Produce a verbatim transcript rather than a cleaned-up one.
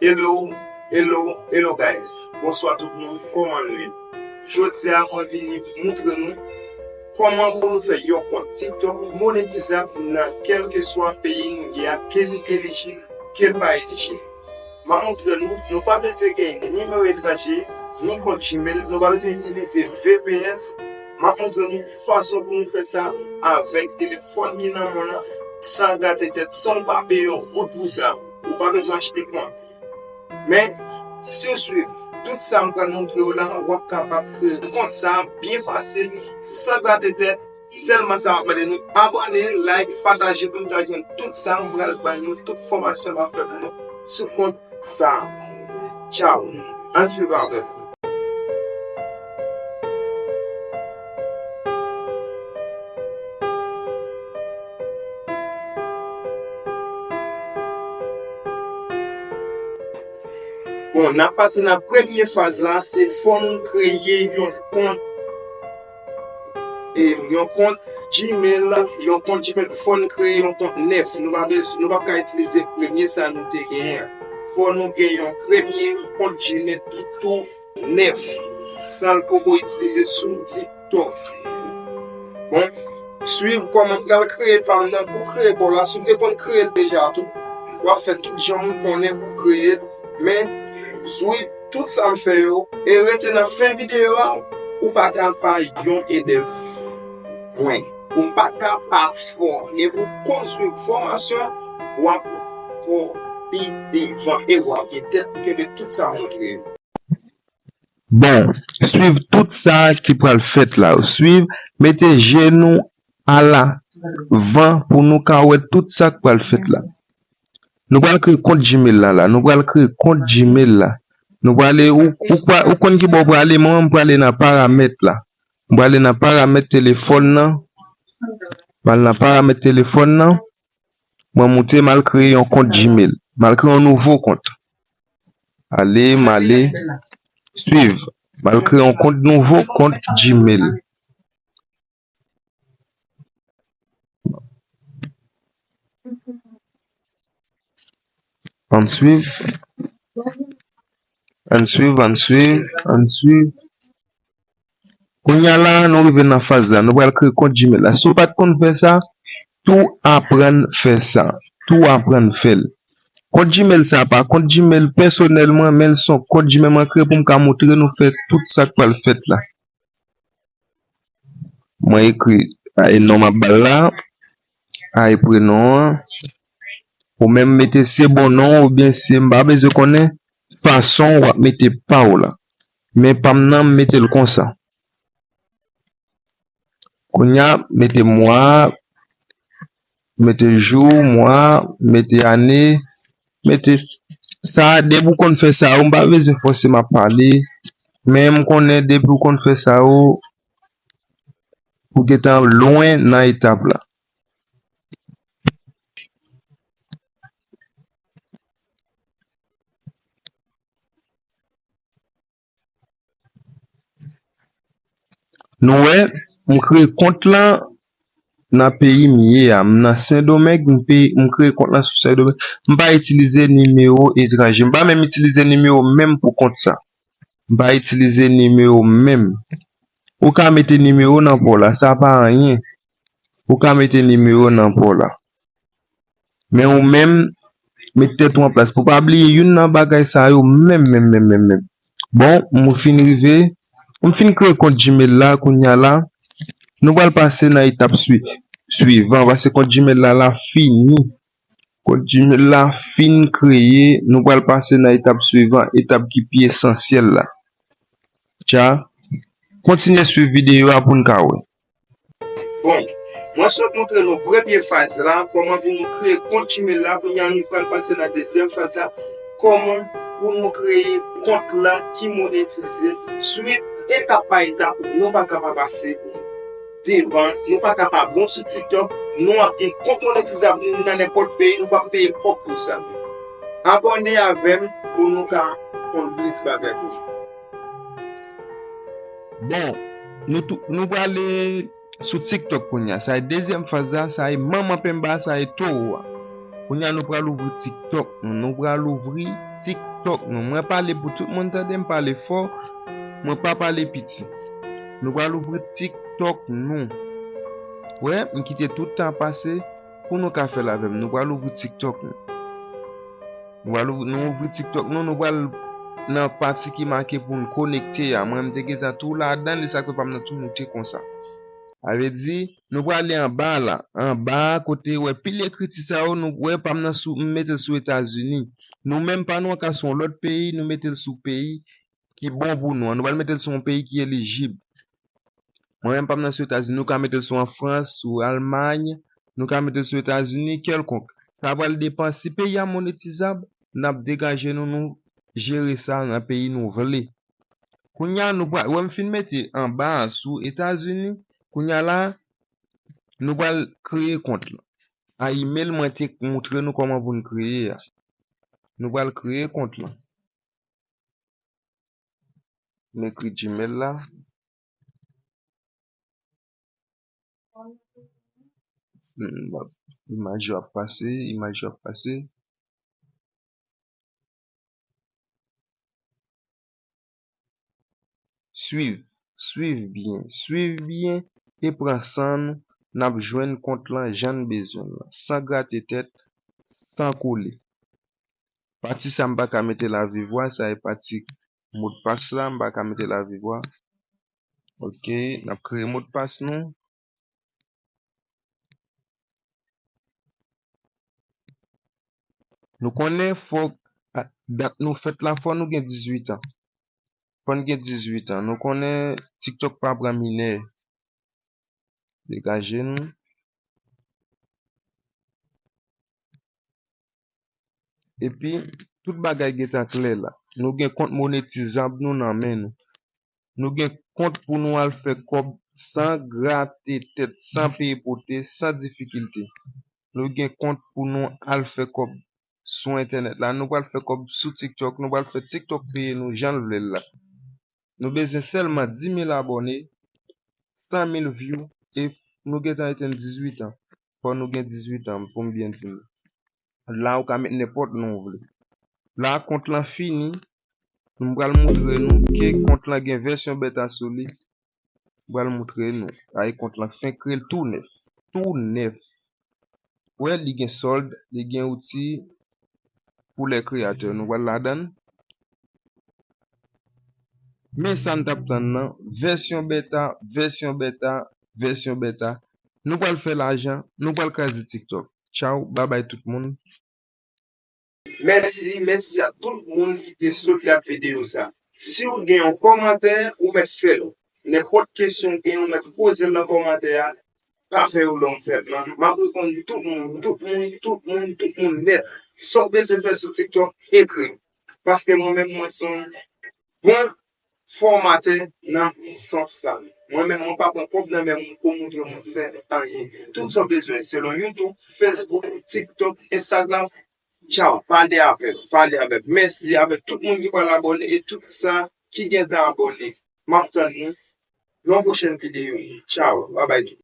Hello, hello, hello guys. Bonswa tout moun, kòman nou ye? Jodi a mwen vini moutre nou kòman pou nou fè yon kont TikTok monetizab nan kèlkeswa peyi nou ye a, ke nou elijib, ke nou pa elijib. M ap moutre nou, nou pa bezwen gen nimewo etranje, ni kont Gmail, nou pa bezwen itilize V P N. M ap moutre nou fason pou nou fè sa avèk telefòn ki nan men w lan, san grate tèt, san w pa peye yon goud pou sa. Ou pa bezwen achte kont. Men, si w swiv tout sa m pral moutre w la, w ap kapab kreye kont sa byen fasil, san grate tèt. Sèlman sa m ap mande nou, abòne, like, pataje pou nou ka jwenn tout sa m pral ba nou, tout fòmasyon m ap fè pou nou sou kont sa. Tchaw. Ann swiv avè m. Bon, n ap pase nan premye faz la, se fò nou kreye yon kont, e, yon kont Gmail, yon kont Gmail, fò nou kreye yon kont nèf. Nou pa bez-, nou p ap ka itilize premye sa nou te genyen an. Fò nou gen yon premye kont Gmail ki tou nèf, san l poko itilize sou TikTok. Bon, swiv kòman m pral kreye pa m nan. Pou kreye pa w la, si w te konn kreye l deja tou, w ap fè tout jan w konnen pou kreye l. Men, swiv tout sa m fè yo, e rete nan fen videyo a, ou pa ka pa yon elèv mwen. Ou pa ka pa fò. E pou konn swiv fòmasyon, w ap fò pi devan, e w ap gen tèt pou kenbe tout sa m montre yo. Bon, swiv tout sa ki pral fèt la. Swiv, mete je nou alavan pou nou ka wè tout sa k pral fèt la. Nou pral kreye kont Gmail la, la. Nou pral kreye kont Gmail la. Nou prale, ou, ou, pra- ou konn ki bò w prale, mwen, m prale nan paramèt la. M prale nan paramèt telefòn nan. M al nan paramèt telefòn nan. Mwen moute, m al kreye yon kont Gmail. M al kreye yon nouvo kont. Ale, m ale. Swiv. M al kreye yon kont nouvo, kont Gmail. Ann swiv. Ann swiv, ann swiv, ann swiv. Kounye a la, nou rive nan faz la. Nou pral kreye kont Gmail la. Si w pa t konn fè sa, tou aprann fè sa. Tou aprann fè l. Kont Gmail sa pa kont Gmail pèsonèl mwen, men l se yon kont Gmail mwen kreye pou m ka montre nou fè tout sa k pral fèt la. Mwen ekri, a, e non m ap ba l la, a, e prenon an. Ou menm mete se bon non oubyen se m pa bezwen konnen fason w ap mete pa w la. Men pa m nan, m mete l konsa. Kounye a, mete mwa, mete jou, mwa, mete ane, mete sa, depi w konn fè sa yo, m pa bezwen fòse m ap pale, men m konnen depi w konn fè sa yo, ou gentan lwen nan etap la. Nou wè, m kreye kont lan nan peyi m ye a. M nan Sendomeng, m pe, m kreye kont lan sou Sendomeng. M pa itilize nimewo etranje. M pa menm itilize nimewo menm pou kont sa. M pa itilize nimewo menm. Ou ka mete nimewo nan pa w la, sa pa anyen. Ou ka mete nimewo nan pa w la. Men ou menm, met tèt ou an plas pou w pa bliye youn nan bagay sa yo menm, menm, menm, menm, menm. Bon, m fin rive, m fin kreye kont Gmail la, kounye a la, nou pral pase nan etap swi-, swivan, paske kont Gmail la, la fini. Kont Gmail la fin kreye, nou pral pase nan etap swivan, etap ki pi esansyèl la. Tcha, kontinye swiv videyo a pou n ka wè. Bon, mwen sot montre nou premye faz la, kòman pou nou kreye kont Gmail la, kounye a nou pral pase nan dezyèm faz la, kòman pou nou kreye kont la ki monetize. Swiv etap pa etap, nou pa ka pa pase devan, nou pa ka pa bon sou TikTok, nou ap gen kont monetizab nou nan nenpòt peyi, nou p ap peye kòb pou sa. Abòne avè m pou nou ka konn plis bagay toujou. Bon, nou tou, nou prale sou TikTok kounye a. Sa e dezyèm faz la, sa e manman penba, sa e towo a. Kounye a nou pral ouvri TikTok nou. Nou pral ouvri TikTok. TikTok nou. Mwen pale pou tout moun tande, m pale fò, mwen pa pale piti. Nou pral ouvri TikTok nou. Wè, m kite tout tan pase pou nou ka fè l avè m. Nou pral ouvri TikTok nou. Nou pral ouvri, nou ouvri TikTok nou, nou pral nan pati ki make pou n konekte a. Mwen, m te gentan tou ladan l, e sa k fè pa m nan tou moute konsa. Sa vle di, nou prale anba la. Anba a, kote wè pil ekriti sa yo, nou wè pa m nan sou, m mete l sou Etazini. Nou menm pa nou an ka sou yon lòt peyi, nou mete l sou peyi ki bon pou nou an. Nou pral mete l sou yon peyi ki elijib. Mwen menm pa m nan sou Etazini, nou ka mete l sou an Frans, sou Almay, nou ka mete l sou Etazini, kèlkonk. Sa pral depan si peyi a monetizab, n ap degaje nou, nou jere sa nan peyi nou vle. Kounye a, nou pral, wè m fin mete anba a sou Etazini, kounye a la, nou pral kreye kont la. A imèl mwen te moutre nou kòman pou n kreye a. Nou pral kreye kont la. M ekri Gmail la. Hmm, imaj yo ap pase, imaj yo ap pase. Swiv, swiv byen, swiv byen e pran san nou, n ap jwenn kont lan jan n bezwen l lan, san grate tèt, san kole. Pati sa m pa ka mete l a viv vwa, sa e pati modpas la, m pa ka mete l a viv vwa. Ok, n ap kreye modpas nou. Nou konnen fòk a, dat nou fèt la, fò nou gen dizuit an. Fò n gen dizuit an. Nou konnen TikTok pa pran minè. Degaje nou. Epi, tout bagay gentan klè la. Nou gen kont monetizab nou nan men nou. Nou gen kont pou nou al fè kòb san grate tèt, san peye pote, san difikilte. Nou gen kont pou nou al fè kòb sou entènèt la. Nou pral fè kòb sou TikTok. Nou pral fè TikTok peye nou jan l vle l la. Nou bezwen sèlman dis mil abòne, san mil view, e nou gentan etenn dizuit an. Fò nou gen dizuit an, pou m byen di nou. La, ou ka met nenpòt non w vle. La, kont lan fini. M pral moutre nou ke kont lan gen vèsyon beta sou li. M pral moutre nou. Ay, kont lan fenk kreye l tou nèf. Tou nèf. Wè, li gen sòld, li gen outi pou lè kreyatè. Nou pral ladan l. Men sa n t ap tann nan, vèsyon beta, vèsyon beta, vèsyon beta. Nou pral fè lajan, nou pral kraze TikTok. Tchaw, babay tout moun. Mèsi, mèsi a tout moun ki te sot gad videyo sa. Si w gen yon kòmantè, ou mèt fè l. Nenpòt kesyon w gen, ou mèt poze l nan kòmantè a. Pa fè yo long sèt lan. M ap reponn tout moun, tout moun, tout moun, tout moun nèt. Sa w bezwen fè sou TikTok, ekri. Paske mwen menm, mwen se yon bon fòmatè nan sans sa. Mwen menm, mwen pa pran kòb nan men moun pou montre moun fè anyen. Tout sa w bezwen, selon YouTube, Facebook, TikTok, Instagram, tchaw, pale avè m, pale avè m. Mèsi avèk tout moun ki pral abòne e tout sa ki gentan abòne. M ap tann nou nan yon pwochèn videyo. Tchaw, babay tout.